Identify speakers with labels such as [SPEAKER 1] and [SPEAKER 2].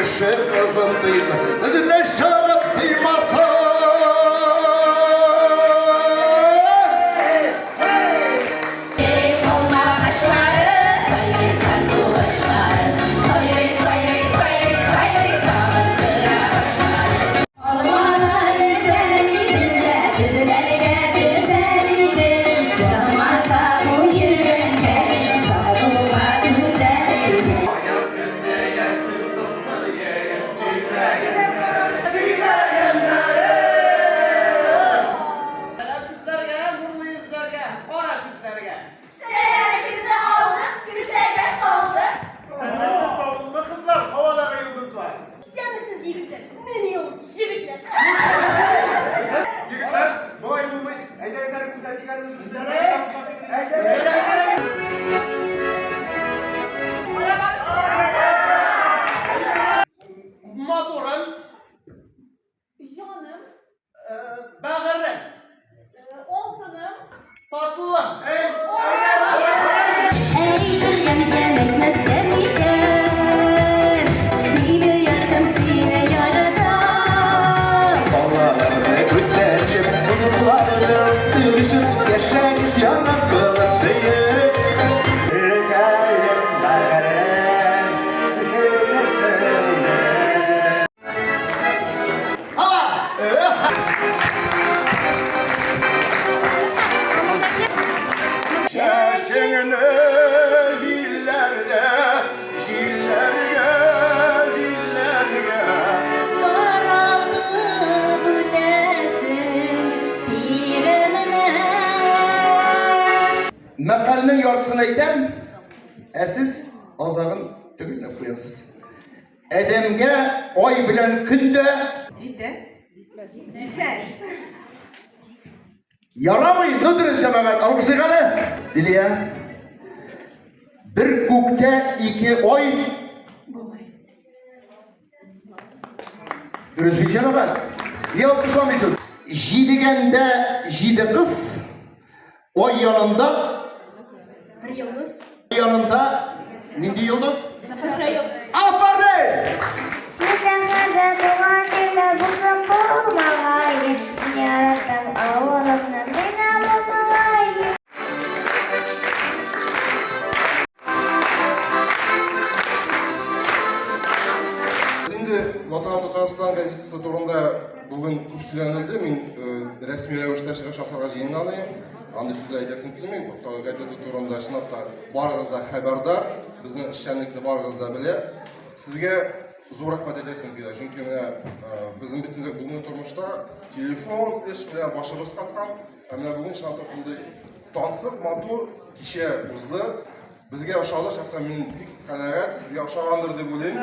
[SPEAKER 1] Кеше кызын тыйсын, Үзенә чыгып тыймасын.
[SPEAKER 2] Сәламсезләргә, нурлы йөзләргә, кара күзләргә.
[SPEAKER 3] Сәламегезне алдык, кесәгә салдык.
[SPEAKER 4] Сәләмме, салыммы кызлар, һавадагы йолдызлар.
[SPEAKER 3] Исәнмесез, егетләр. Менә явыз җегетләр.
[SPEAKER 4] Егетләр, болай булмый. Әйдәгез әле күзәтик әле үзебезне. Әйдәгез.
[SPEAKER 2] Матурым,
[SPEAKER 3] Җаным,
[SPEAKER 2] бәгырем,
[SPEAKER 3] алтыным.
[SPEAKER 2] татлым.
[SPEAKER 5] Әй, белгән икән, әйтмәскә микән? Сине яратам, сине яратам.
[SPEAKER 1] Балаларны күтәреп, оныкларны үстерешеп, яшәгез яратылып сөеп. Гөлкәем, бәгырем, Чәчеңне җилләрдә, җилләргә, җилләргә.
[SPEAKER 5] Таратып үтәсең тирәмнән.
[SPEAKER 1] Мәкальнең яртысын әйтәм, ә сез азагын төгәлләп куясыз. Адәмгә ай белән көн дә
[SPEAKER 6] Җитә? Җитмәс.
[SPEAKER 1] Ярамый, ну дөрес җәмәгать, алкышлыйк әле. Лилия. Бер күктә ике ай.
[SPEAKER 6] Булмый.
[SPEAKER 1] Дөрес бит җәмәгать. Нигә алкышламыйсыз? Җидегәндә җиде кыз, ай янында
[SPEAKER 3] Бер йолдыз.
[SPEAKER 1] янында нинди йолдыз?
[SPEAKER 3] Зөһрә йолдыз.
[SPEAKER 1] Афәрин!
[SPEAKER 7] Син шәһәрдә туган илдә булсам булмагае, Мин яратам авылымны, мин авыл малае.
[SPEAKER 8] Инде Ватаным Татарстан газетасы турында бүген күп сөйләнелде. Мин рәсми рәвештә чыгыш ясарга җыенмадым. Андый сүзләр әйтәсем килми. Газета турында чынлап та барыгыз да хәбәрдар. Безнең эшчәнлекне барыгыз да белә. Сезгә зур рәхмәт әйтәсем килә. Чөнки менә безнең бит инде бүгенге тормышта телефон, эш белән башыбыз каткан. Ә менә бүген чынлап та шундый тансык, матур кичә узды. Безгә ошады, шәхсән мин бик канәгать, сезгә ошагандыр дип уйлыйм.